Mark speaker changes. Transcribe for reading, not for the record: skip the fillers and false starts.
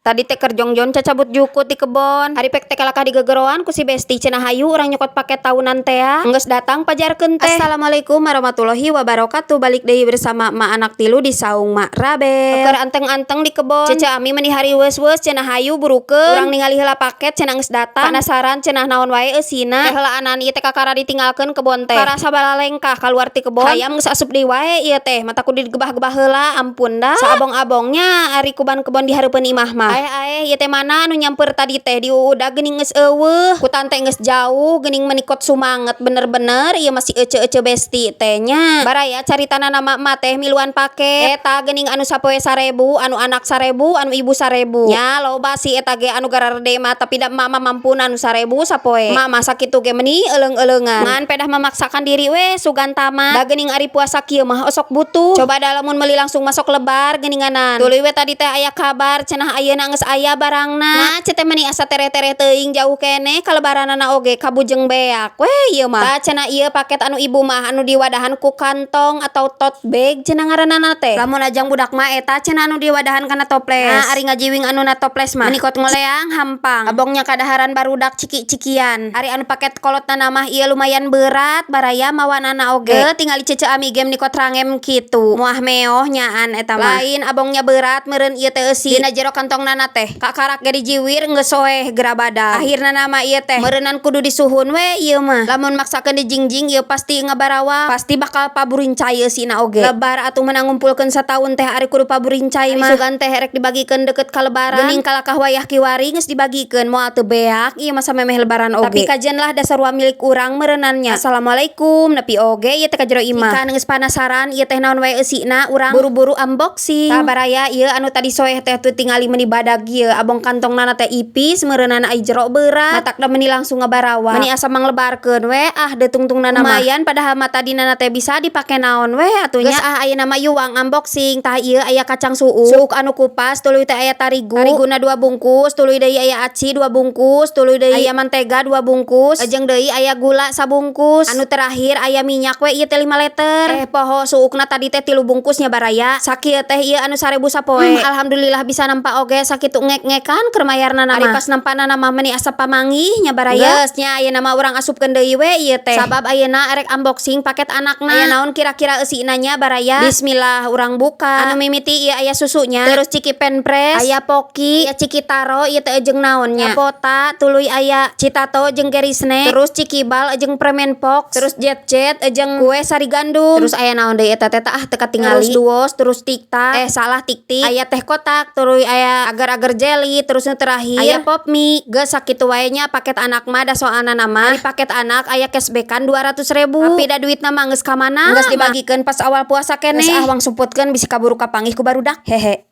Speaker 1: Tadi teh keur jongjon cacabut jukut di kebon. Ari pek teh kalakah digegeroan ku si Besti, cenah hayu urang nyokot paket tahunan teh. Geus datang pajarkeun teh. Assalamualaikum warahmatullahi wabarakatuh. Balik deui bersama Mak Anak Tilu di saung Mak Rabel. Keur anteng-anteng di kebon. Cece Ami meni hariweus-weus, cenah hayu burukeun. Urang ningali heula paket, cenah geus datang. Penasaran cenah naon wae eusina. Teh heulaanan ieu teh kakara ditinggalkeun kebon teh. Karasa balalengkah kaluar ti kebon. Hayam geus asup deui wae ieu teh. Matak kudu digebah-gebah heula, ampun dah. Saabong-abongnya ari kuban kebon di hareupeun imah mah. Aeh aeh, ieu teh mana anu nyamper tadi teh diuudag geuning geus euweuh. Ku tante geus jauh geuning, menikot sumanget bener-bener ieu masih ece-ece Besti teh nya. Baraya caritana nama emak teh miluan paket. Eta geuning anu sapoe 1000, anu anak 1000, anu ibu 1000. Nya loba sih eta ge anu gararede mah, tapi da emak mah mampuna anu 1000 sapoe. Emak mah sakitu ge meuni euleng-euleunan. Ngan pedah memaksakan diri we sugan tamat. Da geuning ari puasa kieu mah osok butuh. Coba da lamun meuli langsung masuk lebar geuninganan. Tuluy we tadi teh aya kabar cenah ayeuna geus aya barangna. Nah, teh meuni asa tereh-tereh teuing, jauh keneh kalebaranana oge kabujeng beak we ieu mah. Tah, cenah ieu paket anu ibu mah anu diwadahan ku kantong atau tote bag cenah ngaranana teh. Lamun ajang budak mah eta cenah anu diwadahan kana toples. Nah, ari ngajiwing anu na toples mah meuni kot ngoleang hampang. Abongnya kadaharan barudak ciki-cikian. Ari anu paket kolotna mah ieu lumayan berat baraya mawanana oge. Tingali Cece Ami ge meuni kot rangem kitu. Moah meoh nyaan eta mah. Lain abongnya berat meureun ieu teh eusi. Dina jero kantongna teh kakarak ge dijiwir geus soeh gerabadag. Akhirna nama ieu teh meureunan kudu disuhun we ieu mah. Lamun maksakeun dijingjing ieu pasti ngabarawak, pasti bakal paburincai eusina oge. Lebar atuh menang ngumpulkeun sataun teh ari kudu paburincai mah. Sugan teh erek dibagikeun deket ka lebaran. Geuning kalakah wayah kiwari geus dibagikeun, moal teu beak ieu mah samemeh lebaran oge. Tapi kajen lah, dasar sarua milik urang meureunannya. Assalamualaikum, nepi oge ieu teh ka jero imah. Ikan geus panasaran ieu teh naon wae eusina, urang buru-buru unboxing. Tah baraya, ieu anu tadi soeh teh tuh tingali meuni badag ieu, abong kantongna teh ipis meureunana, ai jero berat. Matak da meuni langsung ngabarawak. Meuni asa manglebarkeun we ah detungtungna mah. Lumayan, padahal mah tadina teh bisa dipake naon we atuh nya. Geus ah, ayeuna mah yuang unboxing. Tah, ieu aya kacang suuk, suuk anu kupas, tuluy teh aya tarigu, tariguna dua bungkus, tuluy deui aya aci dua bungkus, tuluy deui aya mantega dua bungkus, jeung deui aya gula sabungkus. Anu terakhir aya minyak we ieu teh 5 liter. Eh, poho suukna tadi teh tilu bungkusnya baraya. Sakieu teh ieu anu 1000 sapoe. Alhamdulillah bisa nampa oge sakitu ngek-ngekan keur mayarna mah. Ari pas nampana mah meuni asa pamanggih nya baraya. Geus nya, ayeuna mah urang asupkeun deui we ieu teh. Sabab ayeuna erek unboxing paket anakna. Aya naon kira-kira eusina nya baraya? Bismillah, urang buka. Anu mimiti ieu aya susunya. Terus Ciki Pen Fresh, aya Poki, aya Ciki Taro ieu teh jeung naon nya? Pota, tuluy aya Citato jeung Gerisne, terus Ciki Bal jeung permen Fox, terus Jet Jet jeung kue sari gandum. Terus aya naon deui eta teh, ah teu katingali. Terus Duos, terus Tik Tak, eh salah, Tik Tik. Aya teh kotak, tuluy aya agar-agar jelly, terus nu terakhir aya Pop Mie. Geus sakitu wae nya paket anak mah, da soalna mah ari paket anak aya cashbackan 200 ribu. Tapi da duitna mah geus ka mana? Geus dibagikeun pas awal puasa keneh. Geus ah, wang sumputkeun bisi kaburu kapanggih ku barudak. Hehe.